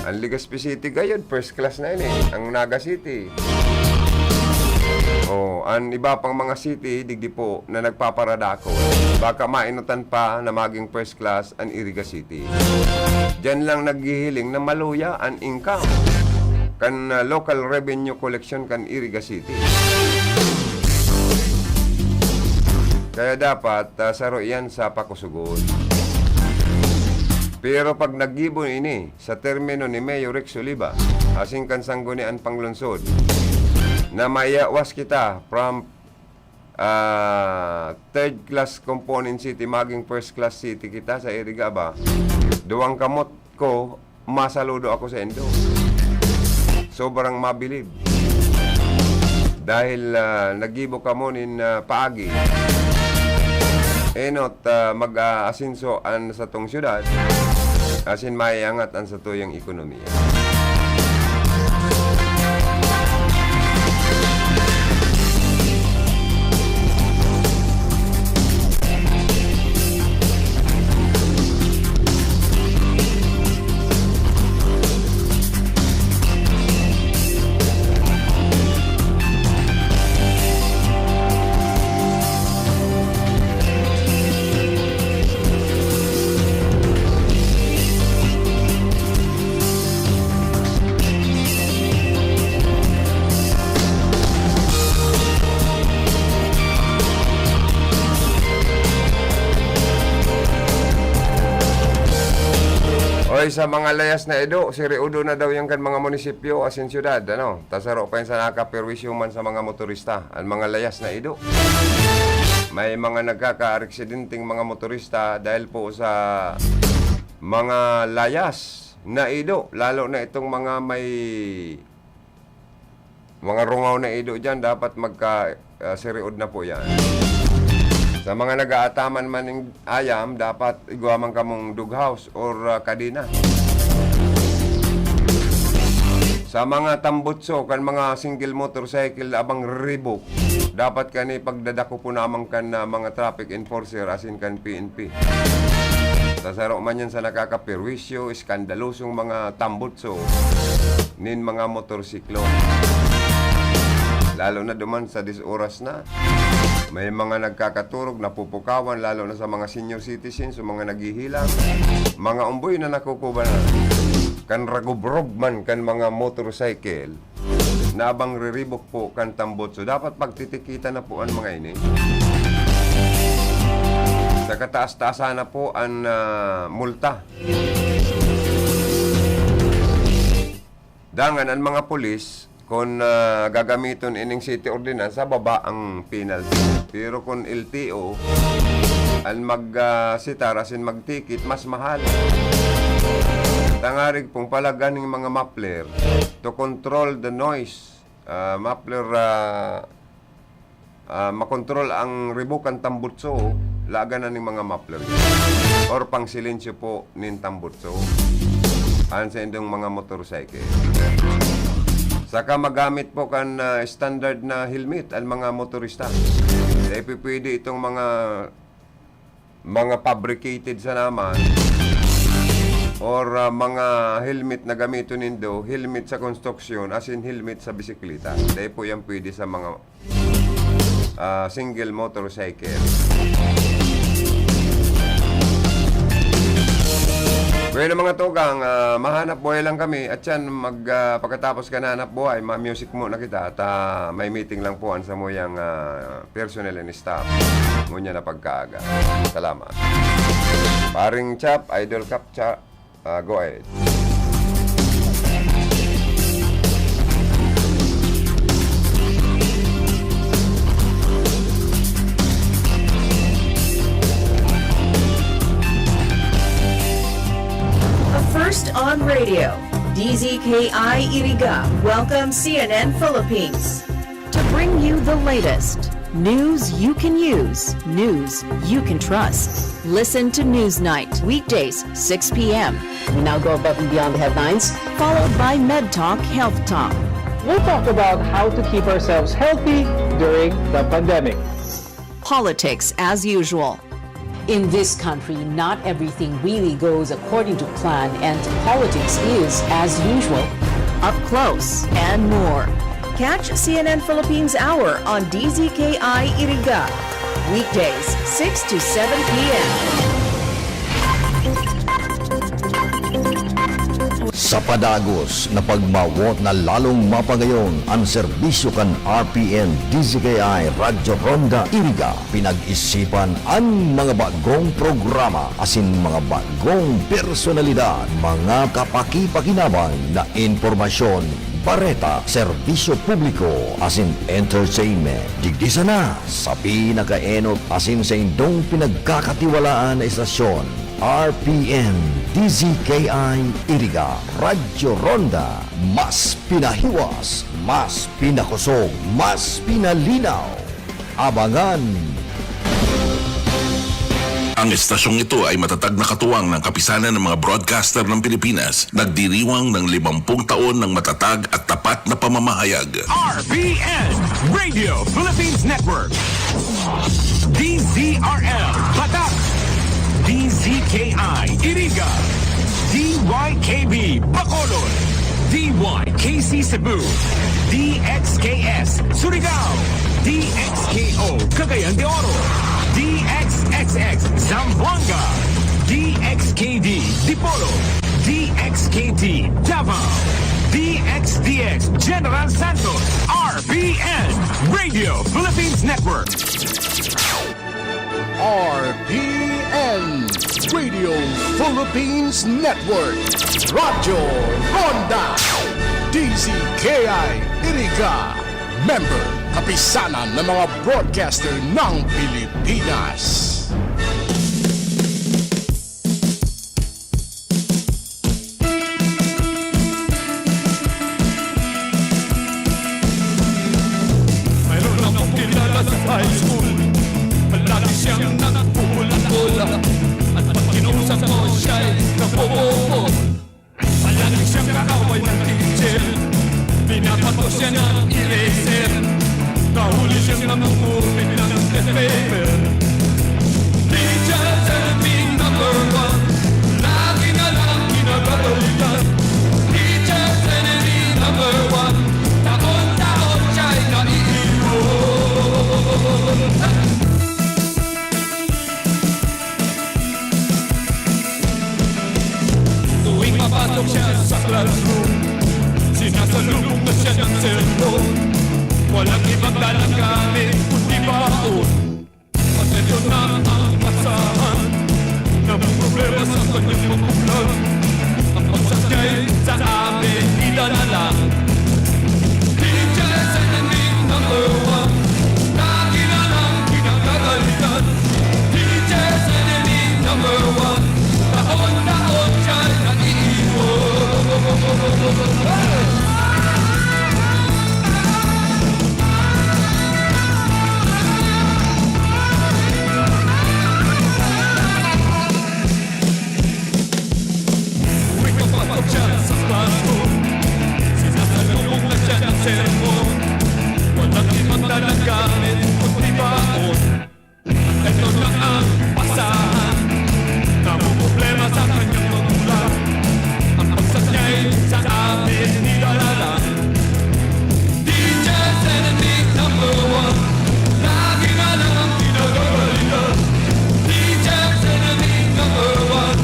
An Legazpi City gayod, first class na ini. Ang Naga City. Oh, an iba pang mga city, digdi po, na nagpaparadako. Baka maenotan pa na maging first class an Iriga City. Diyan lang naghihiling na maluya an income. kan, ah, local revenue collection kan Iriga City. Kaya dapat, ah, saro iyan sa pakusugon. Pero pag naggibo ini sa termino ni Mayor Rex Oliva, asin kan Sangguniang Panglungsod, na maiawas kita from ah, third class component city, maging first class city kita sa Iriga ba? Duwang kamot ko, masaludo ako sa indo. Sobrang mabilib. Dahil, ah, naggibo kamo nin, ah, paagi. Enot, ah, mag-aasinso an satong syudad, asin maiangat an satuyang ekonomiya. Oy, sa mga layas na ido, siriudo na daw yan kan mga munisipyo asin syudad, ano? Ta saro pa yan sa nakaperwisyo man sa mga motorista, an mga layas na ido. May mga nagkakaaksidenteng mga motorista dahil po sa mga layas na ido, lalo na itong mga may mga rungaw na ido diyan, dapat magka, ah, siriod na po yan. Sa mga nag-aataman man ning ayam, dapat igwa man kamong dog house or, ah, kadena. Sa mga tambutso kan mga single motorcycle na abang ribok, dapat kani pagdadako po naman kan, ah, mga traffic enforcer asin kan P N P. Sa saro man yan sa nakakaperwisyo, eskandalosong mga tambutso nin mga motorsiklo. Lalo na duman sa dis oras na, may mga nagkakaturog, napupukawan, lalo na sa mga senior citizens, sa mga naghihilang, mga umboy na nakukubanan. Kan ragubrog man kan mga motorcycle, na abang riribok po kan tambutso. Dapat pagtitikitan na po an mga ini. Sa kataas-taasan na po an, ah, multa. Dangan an mga pulis, kun, ah, gagamiton ining city ordinance, sa baba ang penalty. Pero kun L T O, an mag, ah, sitar asin magtikit, mas mahal. Tangarig pong palagan ning mga muffler to control the noise. Ah, muffler, ah, ah, makontrol ang ribukan tambutso, lagan na ning mga muffler. Or pangsilensyo po nin tambutso. An sa indong mga motorcycle. Saka magamit po kan, ah, standard na helmet ang mga motorista. Dai pwede itong mga mga fabricated sana man, or, ah, mga helmet na gamiton nindo, helmet sa konstruksyon, asin helmet sa bisikleta. Dai po yan pwede sa mga, ah, single motorcycle. Bueno, mga tugang, ah, mahanap buhay lang kami. At yan, mag, ah, pagkatapos ka na hanap buhay, ma-music muna kita. At, ah, may meeting lang po ang samuyang, ah, personnel and staff. Ngunyan na pagkaaga. Salamat. Paring Chap, Idol Kap, Cha-, ah, go ahead. A first on radio, D Z K I Iriga welcomes C N N Philippines. To bring you the latest news you can use, news you can trust. Listen to Newsnight, weekdays, six p.m. We now go above and beyond the headlines, followed by MedTalk Health Talk. We'll talk about how to keep ourselves healthy during the pandemic. Politics as usual. In this country, not everything really goes according to plan, and politics is as usual. Up close and more. Catch C N N Philippines Hour on D Z K I Iriga, weekdays, six to seven p.m. Sa padagos na pagmawot na lalong mapangayon an serbisyo kan R P N D Z K I Radyo Ronda Iriga, pinag-isipan an mga bagong programa asin mga bagong personalidad, mga kapakipakinabang na impormasyon, bareta, serbisyo publiko asin entertainment. Digdi sana sa pinakaenot asin saindong pinagkakatiwalaan na estasyon, R P N D Z K I Iriga, Radyo Ronda, mas pinahiwas, mas pinakosog, mas pinalinaw. Abangan! Ang estasyong ito ay matatag na katuwang ng Kapisanan ng mga Broadcaster ng Pilipinas, nagdiriwang ng limampung taon ng matatag at tapat na pamamahayag. R P N, Radio Philippines Network. D Z R L, Batak. D Z K I, Iriga. D Y K B, Bacolod. D Y K C Cebu. D X K S, Surigao. D X K O, Cagayan de Oro. D X X X, Zamboanga. D X K D, Dipolog. D X K T, Davao. D X D X, General Santos. R P N, Radio Philippines Network. R P N, Radio Philippines Network. Radyo Ronda. D Z K I Iriga. Member, Kapisanan ng mga Broadcaster ng Pilipinas. Mayroon akong kilala sa high school. Palagi siyang nagpupula-pula. At pag kinausap ko, siya'y nabobobo. Palagi siyang kaaway ng teacher. Pinapato siya ng eraser. Nahuli siyang namumupit ng test paper. Teacher's enemy number one. Lagi na lang kinagagalitan. Teacher's enemy number one. Taon-taon siya'y naiiwan. Tuwing papasok siya sa classroom, sinasalubong na siya ng cellphone. Walang ibang dalang gamit kundi baon. Pasensya na ang basahan, namumroblema sa kanyang magulang. Ang pagsakay sa amin, ida na lang. Teacher's enemy number one. Lagi na lang kinagagalitan. Teacher's enemy number one. Taon-taon siya'y naiiwan. Tuwing papasok siya sa classroom, sinasalubong na siya ng cellphone. Walang ibang dalang gamit kundi baon. Ito na ang basahan. Namumroblema sa kanyang magulang. Ang bagsak niya'y sa amin, ida na lang. Teacher's enemy number one. Lagi na lang ang kinagagalitan. Teacher's enemy number one.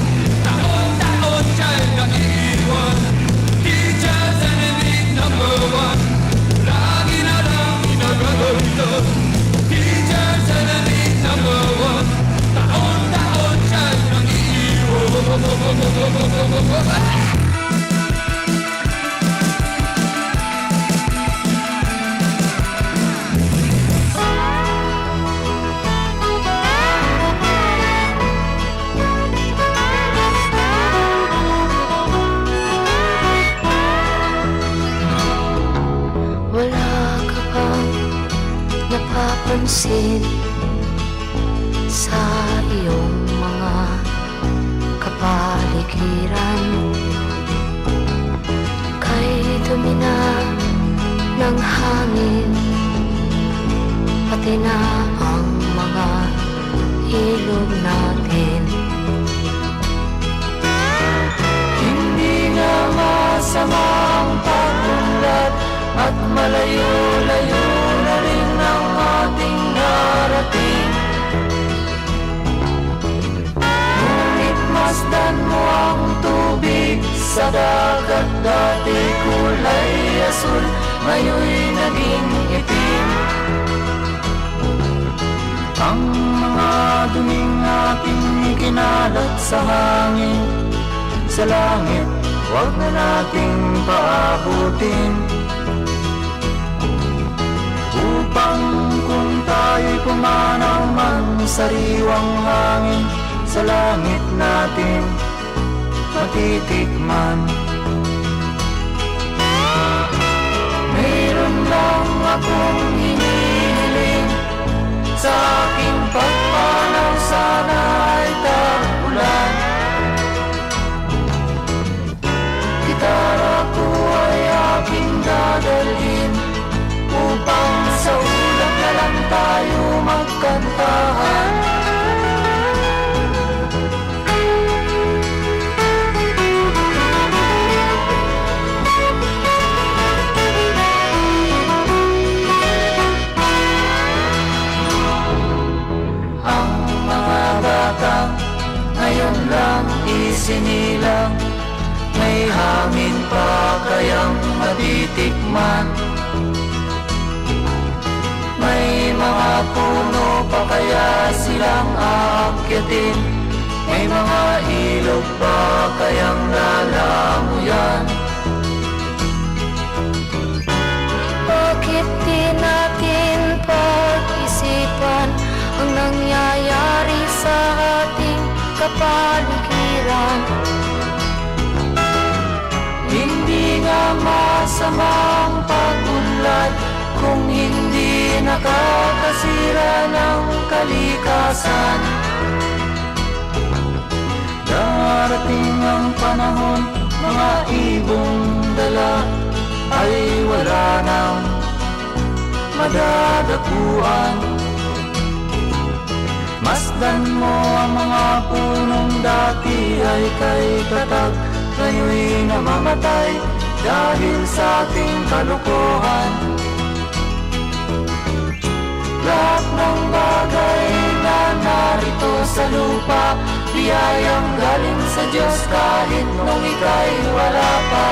Taon-taon siya'y naiiwan. Teacher's enemy number one. Lagi na lang kinagagalitan. Teacher's enemy number one. Taon-taon siya'y naiiwan. Wala ka bang napapansin sa iyong mga kapaligiran? Kay dumi na ng hangin, pati na ang mga ilog natin. Hindi na masama ang pag-unlad at malayo-layo na rin ang ating narating. Ngunit Masdan mo ang tubig sa dagat, dati kulay asul, ngayon naging itim. Ang mga duming ating ikinalat sa hangin, sa langit, wag na nating paabutin. Upang kung tayo'y pumanaw man, sariwang hangin sa langit natin matitikman. Mayroon lang akong hinihiling, sa aking pagpanaw sana ay tag-ulan. Gitara ko ay aking dadalhin, upang sa ulap na lang tayo magkantahan. Ang mga bata ngayon lang isinilang, may hangin pa kayang matitikman. May mga puno pa kaya silang aakyatin, may mga ilog pa kayang lalangoyan. Bakit di natin pag-isipan ang nangyayari sa ating kapaligiran? Hindi nga masamang pag-unlad kung hindi nakakasira ng kalikasan. Darating ang panahon, mga ibong dala ay wala nang madadapuan. Masdan mo ang mga punong dati ay kay tatag, ngayon namamatay dahil sa ating kalokohan. Lahat ng bagay na narito sa lupa, biyayang galing sa Diyos kahit nung ika'y wala pa.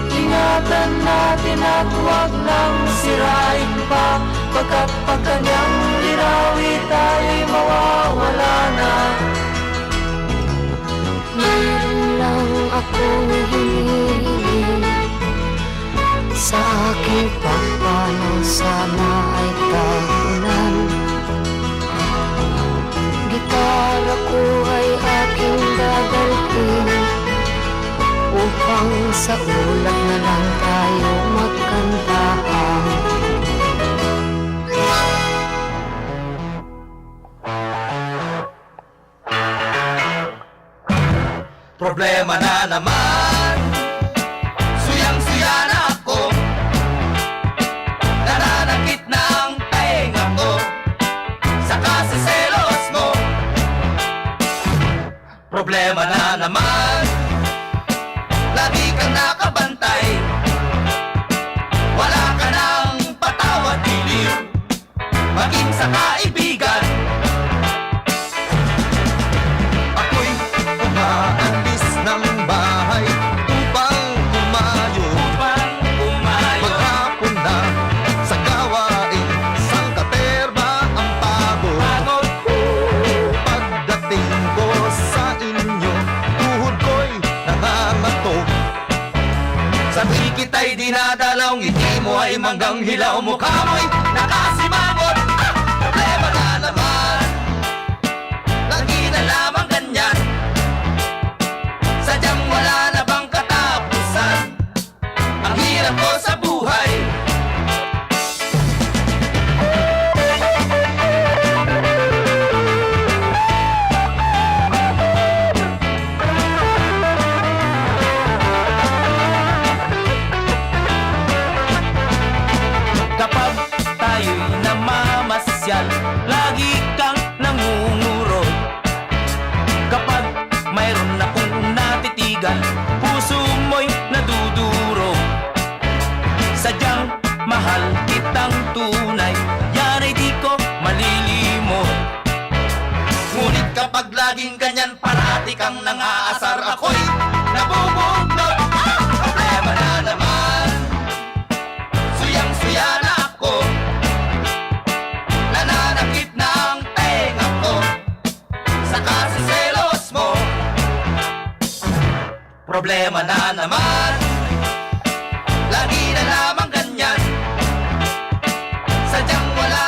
Ingatan natin at huwag nang sirain pa, pagkat pag kanyang linawi tayo'y mawawala na. Meron lang akong hinihiling, sa aking pagpanaw sana ay tag-ulan. Gitara ko ay aking dadalhin, upang sa ulap na lang tayo magkantahan. Problema na naman, suyang-suya na ako. Nananakit na ang tainga ko sa kaseselos mo. Problema na naman, lagi kang nakabantay. Wala ka nang patawad, Liliw, maging sa kaibigan. Ako'y umaalis ng bahay upang umayo. Upang umayo. Maghapon na sa gawaing sangkaterba ang pagod. Pagod. Pagdating ko sa inyo, tuhod ko'y nangangatok. Sa di kita'y dinadalaw, ngiti mo ay manggang hilaw, mukha mo'y nakasimangot. Ah! Problema na naman, lagi na lamang ganyan. Sadyang wala na bang katapusan ang hirap ko sa buhay? Kapag tayo'y namamasyal, lagi kang nangungurot. Kapag mayroon akong natitigan, puso mo'y nadudurog. Sadyang mahal kitang tunay, yan ay di ko malilimot. Ngunit Laging ganyan, parati kang nangaasar, ako'y nabubunot. Ah! Problema na naman. Suyang-suya na ako. Nananakit na ang tenga ko sa kaseselos mo. Problema na naman. Lagi na lamang ganyan. Sadyang wala